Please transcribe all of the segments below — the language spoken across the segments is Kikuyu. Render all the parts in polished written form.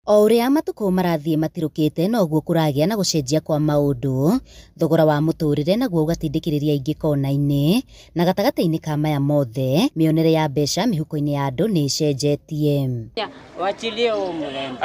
O ũrĩa matukũ marathiĩ matirũkĩte noguo kũragĩa na gũcenjia kwa maũndũ, thogora wa mũtũrĩre naguo ũgatindĩkĩrĩria aingĩ kona-inĩ, na gatagatĩ-inĩ ka maya mothe, mĩonere ya mbeca mĩhuko-inĩ ya andũ nĩ ĩcenjetie. Wachilie huo mrembo.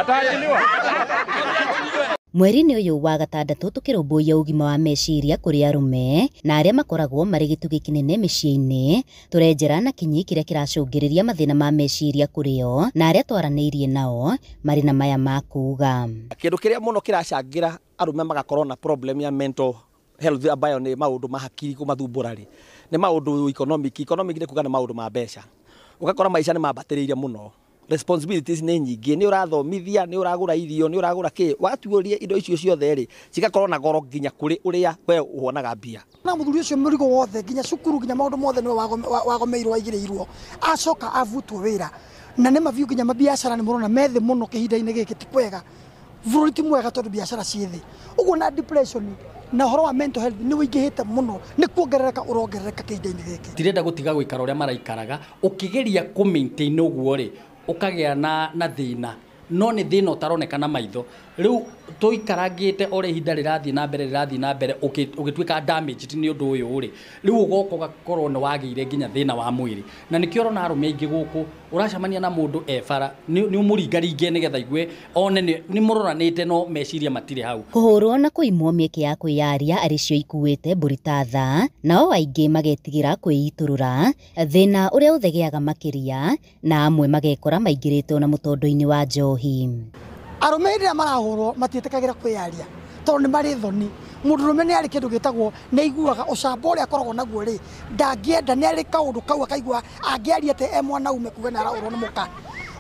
Mweri-inĩ ũyũ wa gatandatũ tũkĩrũmbũiya ũgima wa meciria kũrĩ arũme na arĩa makoragwo marĩ gĩtugĩ kĩnene mĩciĩ-inĩ, tũrenjera na kinyi kĩrĩa kĩracũngĩrĩria mathĩna ma meciria kũrĩ o na arĩa twaranĩirie nao marĩ na maya ma kuga. Kĩndũ kĩrĩa mũno kĩracangĩra arũme magakorwo na problem ya mental health ambayo nĩ maũndũ ma hakiri kũmathumbũra rĩ, nĩ maũndũ economic. Economic nĩ kuga nĩ maũndũ ma mbeca. Ũgakora maica nĩ mambatĩrĩire mũno, responsibilities nĩ nyingĩ, nĩ ũrathomithia, nĩ ũragũra irio, nĩ ũragũra kĩ, watuũria indo icio ciothe rĩ, cigakorwo na goro nginya kũrĩ ũrĩa we wonaga mbia. Na mũthuri ũcio mũrigo wothe nginya cukuru nginya maũndũ mothe nĩwe wagomeirwo waigĩrĩirwo, acoka avutwo wĩra na nĩ mabiũ nginya mabiacara nĩ mũrona me thĩ mũno kĩhinda-inĩ gĩkĩ, ti kwega, bũrũri ti mwega tondũ biacara ciĩ thĩ ũguo, na depression na ũhoro wa mental health nĩ ũingĩhĩte mũno, nĩ kuongerereka ũrongerereka kĩhinda-inĩ gĩkĩ. Tirenda gũtiga gũikara ũrĩa maraikaraga, ũkĩgeria kũ maintain ũguo rĩ, ũkagĩa na thĩna, no nĩ thĩna ũtaroneka na maitho. Rĩu tũikarangĩte o ũrĩa ihinda rĩrathiĩ na mbere rĩrathiĩ na mbere, ũgĩtuĩka damaged nĩ ũndũ ũyũ rĩ, rĩu ũgoka ũgakorwo nĩ wagĩire nginya thĩna wa mwĩrĩ. Na nĩkĩo ũrona arũme aingĩ gũkũ ũracemania na mũndũ e bara, nĩ ũmũringaringe nĩgetha aigue one nĩ mũroranĩte, no meciria matirĩ hau. Kũhũrwo na kũimwo mĩeke ya kwĩyaria arĩ cio ikuĩte mbũri ta tha, nao aingĩ magetigĩra kwĩitũrũra, thĩna ũrĩa ũthegeaga makĩria, na amwe magekora maingĩrĩte ona mũtondo-inĩ wa njohi. Arũme hĩndĩ ĩrĩa marahũrwo matiĩtĩkagĩra kwĩyaria tondũ nĩ marĩ thoni. Mũndũrũme nĩ arĩ kĩndũ gĩtagwo nĩ aiguaga ũcamba ũrĩa akoragwo naguo rĩ, ndangĩenda, nĩ arĩ kaũndũ kau akaigua angĩaria atĩ e mwanaume kuga nĩ arahũrwo nĩ mũka,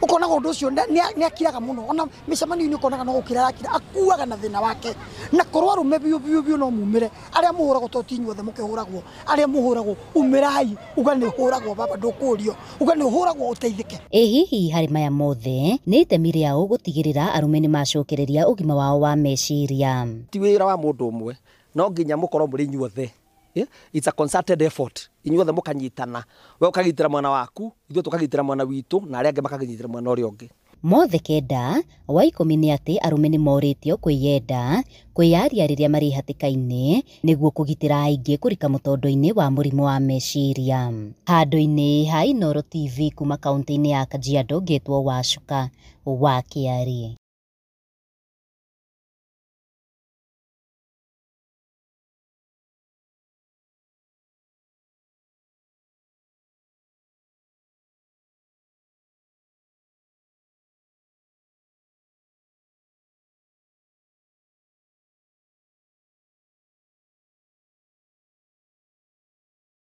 ũkonaga ũndũ ũcio nĩ akiraga mũno, ona mĩcemanio-inĩ ũkonaga no gũkira arakira, akuaga na thĩna wake. Na korwo arũme biũ biũ biũ no mumĩre, arĩa mũhũragwo to ti inyuothe mũkĩhũragwo, arĩa mũhũragwo umĩrai uga nĩ ũhũragwo baba, ndũkũrio, uga nĩ ũhũragwo ũteithĩke. Ĩ hihi harĩ maya mothe nĩ itemi rĩao gũtigĩrĩra arũme nĩ macokereria ũgima wao wa meciria? Ti wĩra wa mũndũ ũmwe, no nginya mũkorwo mũrĩ inyuothe. It's a concerted effort, inyuothe mũkanyitana, we ũkagitĩra mwana waku, ithuĩ tũkagitĩra mwana witũ, na arĩa angĩ makagitĩra mwana ũrĩa ũngĩ. Mothe kenda wa 10 nĩ atĩ arũme nĩ morĩtio kwĩyenda, kwĩyaria rĩrĩa marĩ hatĩka-inĩ nĩguo kũgitĩra aingĩ kũrika mũtondo-inĩ wa mũrimũ wa meciria. Handũ-inĩ ha Inooro TV kuma kaunti-inĩ ya Kajiado, ngetwo Wacuka wa Kĩarĩ.